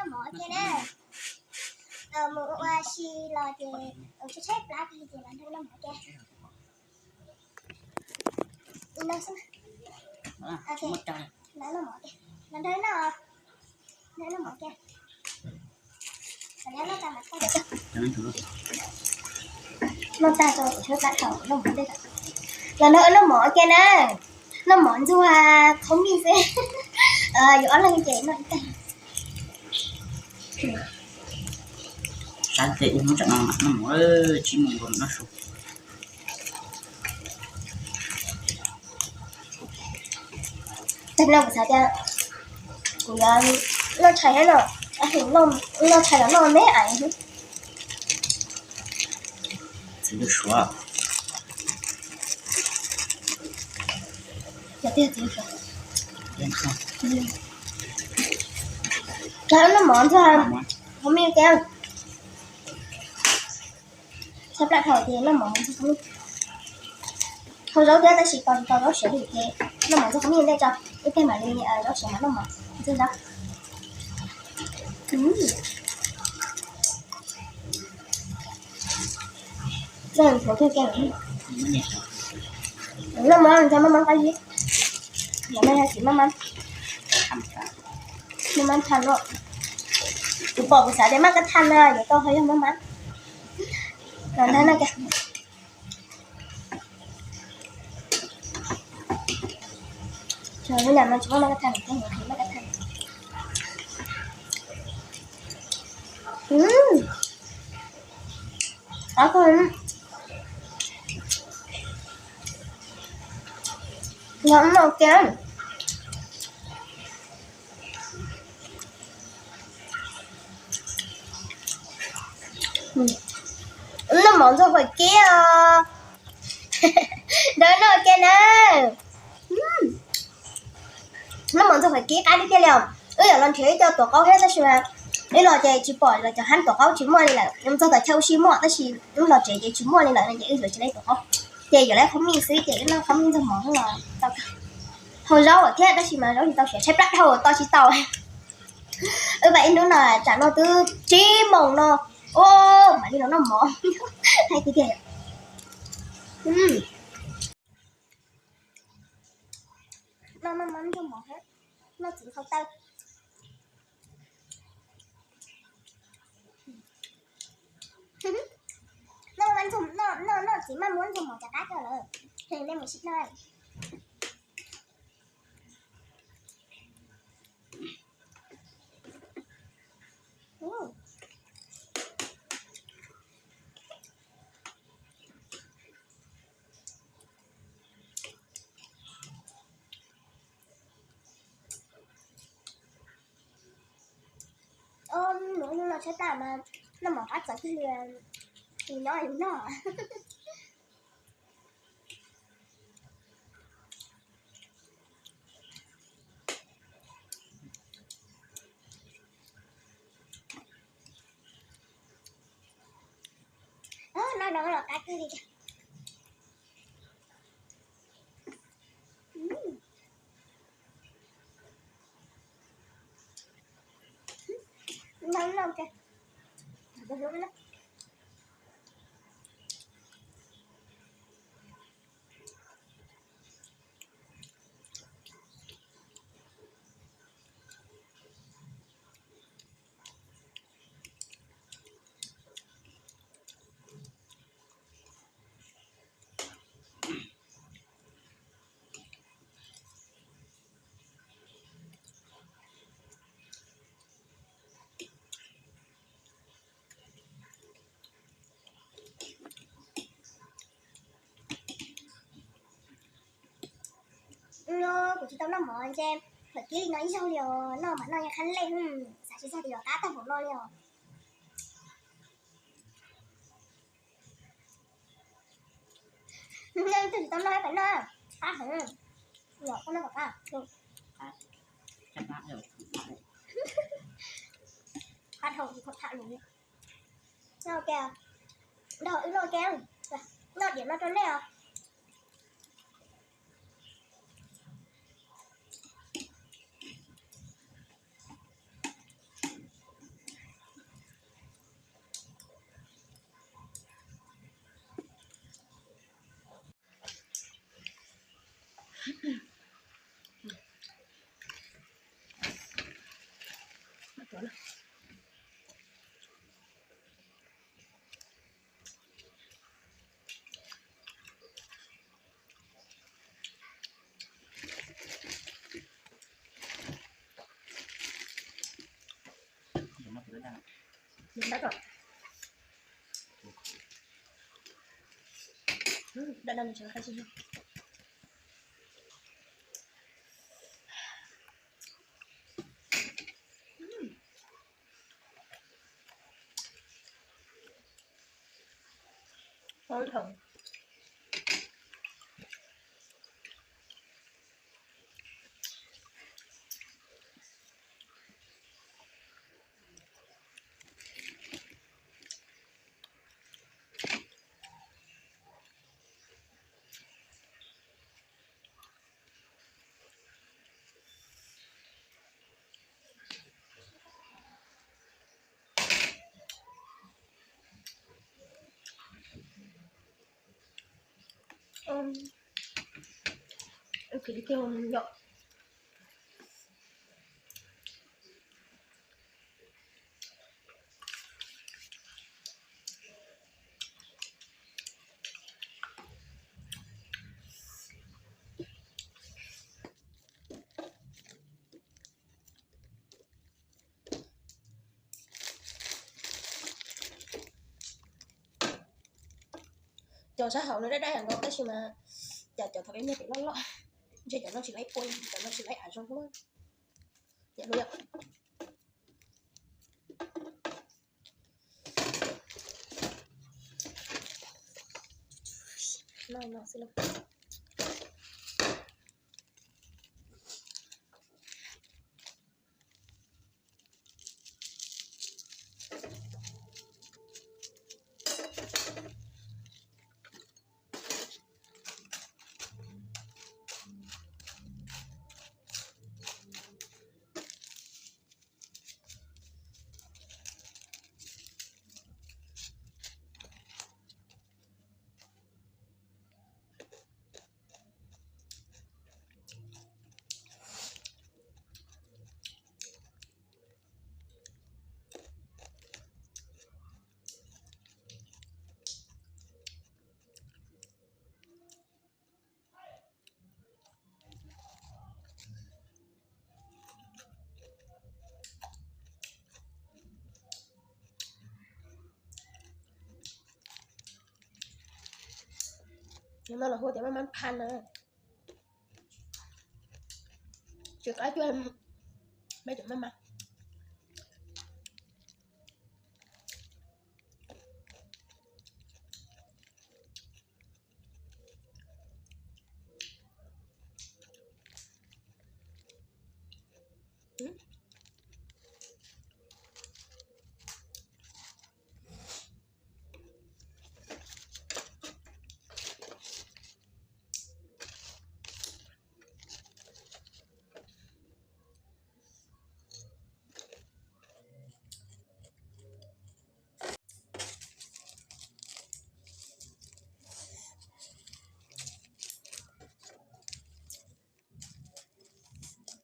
Noj mov ua ke na. Mus ua si los ces tshaib tshaib plab ces los nrog noj mov ua ke. Los noj mov ua ke, noj mov ua ke. Noj tag rau tshaib plab thaum noj mov ntej. Los nrog noj mov ua ke na. Noj mov ntxuag qhaub mij xwb. Yuav ob leeg ces noj ib teg. Sab tes ib hnub tsam no noj mov tsib moos nkaus noj su. Tag no kuv xav tias kuv yuav noj tshais thiab no, noj tshais los noj me ais. Txiv lub suav. Yog tiag txiv lub suav. Noj mov ntxuag qhaub mij tiag. Tshaib plab dhau ces noj mov ntxuag qhaub mij. Hau zaub thiab tab sis tau tsis tau zaub siav li ces noj mov ntxuag qhaub mij ntej tso, ib pliag mam li zaub siav mam noj mov ntxuag zaub. Noj mov ntxuag maj maj qab zib, yog no yog tsis maj maj, maj maj tha no. Kuv pom kuv xav tias maj kab thaj na yuav tau ho yog maj maj. Los ntag no. Tsis muaj maj kab thaj, maj kab thaj. Qab kawg. Noj mov ua ke. Noj mov ntxuag qhaub kib os. Nrog noj ua ke na. Noj mov ntxuag qhaub kib qab li tiag li os. Wb yuav los nrhiav ib co tuav qaub thiab tab sis mas wb los ces tsis pom los cov hab tuav qaub tsis muaj li lawm. Txog tom chaw ua si muaj tab sis wb los tsev ces tsis muaj li lawm no ces wb yuav tsis lab tuav qaub. Ces yuav lab qhaub mij xwb ces wb noj qhaub mij ntxuag mov los tau. Hau zaub thiab tab sis mas zaub tsis tau siav tshaib plab dhau tos tsis tau. Wb pab ib hnub no tsam no twb tsib moos no. Ua mam li los noj mov. Hais tiag tiag. Noj maj maj ntxuag mov thiab noj txiv qhau taw. Noj txiv maj muab ntxuag mov cas qab kawg lawm. Nej mus sim noj. Ub, hnub no tshaib plab mas noj mov qab txawv kiag li, nyob noj. Noj no los qab kiag li. Noj no. No kuv tsis tau noj mov ntshe qhaub kib li no ib zaug li os, noj mas noj yeej qab lej, xav tsis txog tias yuav qab tag npaum no li os. Noj tsis tau noj pem noj, qab heev, noj pem qab. Qab dhau tsis tau tham lus li. Noj ke, nrog wb noj ke, noj diam no rau nej os. Nws dab kom. Dab dab nws tseem qab xwb. Ua ib thaum. Ub, ib kis li kiag yom. Cov sab hauv no dab dab yam nkaus tab sis mas cas cov thaum ib nyuag pem loj loj, ntshe cov no tsis laib pua, cov no tsis laib av zoo. Yam no yom. No no xwb lauj. No los hu tias maj maj phaj na. Tsis qab cuag peb cov maj maj.